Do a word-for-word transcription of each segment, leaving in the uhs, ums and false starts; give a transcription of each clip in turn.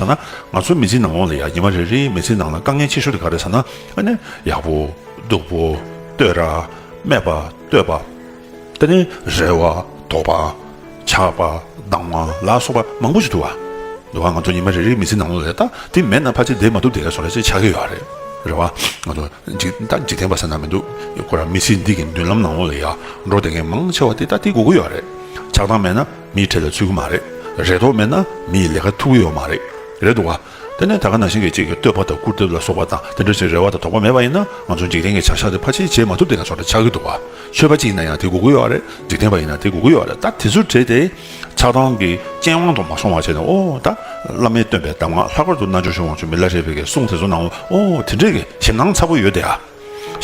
ཟེར་ན། ང་ཚོའི་མི་ཚེའི་ནང་ལོགས་ལ་ཡ་ཉི་མ་རེ་རེའི་མི་ཚེའི་ནང་ལ་དཀའ་ངལ་ཆེ་ཤོས་དེ་ག་རེ་ཟེར་ན། ཨ་ནི་ཡག་པོ་སྡུག་པོ་བསྟོད་ར་སྨད་པ་བསྟོད་པ། དེ་ནས་རེ་བ་དོགས་པ་ཆགས་པ་སྡང་བ་ལ་སོགས་པ་མང་པོ་ཞིག་འདུག་བ། འདུག་བ། ང་ཚོ་ཉི་མ་རེ་རེའི་མི་ཚེའི་ནང་ལོགས་ལ་ད་དེ་མེད་ན་ཕལ་ཆེར་བསྡད་མ་ཐུབ་བསྡད་ཡ་བཟོ་འདྲ་ཅིག་ཆགས་ཀྱི་ཡོད་རེད། རེད་བ། ང་ཚོ་འཇིག་ད་འཇིག་རྟེན་པ་ཟེར་ན་མི་འདུག་ཁོ་རང་མི་ཚེ་འདི་གི་མདུན་ལམ་ནང་ལོགས་ལ་ཡ་འགྲོ་བསྡད་མཁན་མང་ཆེ་བ་དེ་ད་དེ་དགོས་ཀྱི་ཡོད་རེད། ཆགས་སྡང་མེད་ན་མིའི་གྲལ་ལ་ཚུད་ཀྱི་མ་རེད། རེ་དོགས་མེད་ན་མིའི་ལས་ཀ་ཐུབ་ཀྱི་ཡོད་མ་རེད། རེད་འདུག་བ། དེ་ནས་ད་ག་ནང་བཞིན་གྱི་གཅིག་གི་བསྟོད་པ་དང་སྐུར་འདེབས་ལ་སོགས་པ་དང་དེ་འདྲ་ཞིག་རེ་བ་དང་དོགས་པ་མེད་པ་ཡིན་ན་ང་ཚོ་འཇིག་རྟེན་གྱི་བྱ་གཞག་དེ་ཕལ་ཆེར་བྱེད་མ་ཐུབ་བསྡད་མཁན་བཟོ་འདྲ་ཆགས་ཀྱི་འདུག་བ། ཆོས་པ་གཅིག་ཡིན་ན་ཡང་དེ་དགོས་ཀྱི་ཡོད་རེད། འཇིག་རྟེན་པ་ཡིན་ན་དེ་དགོས་ཀྱི་ཡོད་རེད། ད་དེ་ཚོ་བྲལ་ཏེ་ཆགས་སྡང་གི་རྐྱེན་དབང་དུ་མ་སོང་བ་བྱས་ནས། ཨོ་ད་བླ་མས་སྟོན་པའི་གདམས་ངག། ལྷག་པར་དུ་རྣལ་འབྱོར་ཆོས་དབང་ཕྱུག་མི་ལ་རས་པའི་གི་གསུང་དེ་ཚོ་ནང་ཨོ་དེ་འདྲས་ཀྱི་ཞེད་སྣང་ཚ་པོ་ཡོད་དེ་ཨ།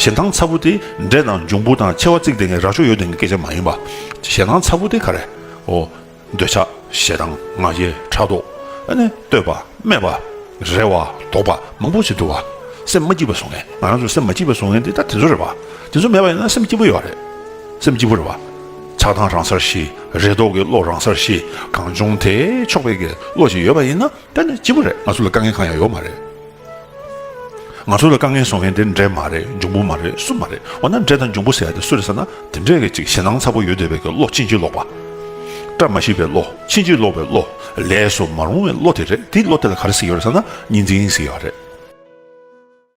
ཞེད་སྣང་ཚ་པོ་དེ་འདྲེ་དང་འབྱུང་པོ་དང་མཆེ་བ་གཙིགས་བསྡད་མཁན་རྭ་ཅོ་ཡོད་བསྡད་མཁན་སྐད་ཆ་མ་ཡིན་པ། ཞེད་སྣང་ཚ་པོ་དེ་ག་རེ། ཨོ། འདོད་ཆགས། ཞེ་སྡང་། ང་རྒྱལ། ཕྲག་དོག་ཨ་ནི་བསྟོད་པ། སྨད་པ། རེ་བ། དོགས་པ་མང་པོ་ཞིག་འདུག་བ། སེམས་མ་སྐྱིད་པ་བཟོ་མཁན། ང་རང་ཚོ་སེམས་མ་སྐྱིད་པ་བཟོ་མཁན་དེ་ད་དེ་ཚོ་རེད་བ། དེ་ཚོ་མེད་པ་ཡིན་ན་སེམས་སྐྱིད་པོ་ཡོད་རེད། སེམས་སྐྱིད་པོ་རེད་བ། ཆགས་སྡང་རང་སར་ཞི། རེ་དོགས་ཀྱི་བློ་རང་སར་ཞི། གང་བྱུང་དེ་ཆོག་པའི་གི་བློ་ཞིག་ཡོད་པ་ཡིན་ན་ད་ནི་སྐྱིད་པོ་རེད། ང་ཚོ་ལ་དཀའ་ངལ་གང་ཡང་ཡོད་མ་རེད། ང་ཚོ་ལ་དཀའ་ངལ་བཟོ་མཁན་དེ་འདྲེ་མ་རེད། འབྱུང་པོ་མ་རེད། སུ་མ་རེད། འོ་ན་འདྲེ་དང་འབྱུང་པོ་ཟེར་ཡ་དེ་སུ་རེད་ཟེར་ན། དེ་འདྲས་ཀྱི་ཅིག་ཞེད་སྣང་ཚ་པོ་ཡོད་བསྡད་པའི་གི་བློ། ཕྱིན་ཅི་ལོག་པ། བཀྲ་མ་ཤིས་པའི་བློ། ཕྱིན་ཅི་ལོག་པའི་བློ། ལས་སུ་མ་རུང་བའི་བློ་དེ་རེད། དེའི་བློ་དེ་ལ་ག་རེ་ཟེར་གྱི་ཡོད་རེད་ཟེར་ན་གཉིས་འཛིན་ཟེར་གྱི་ཡོད་རེད།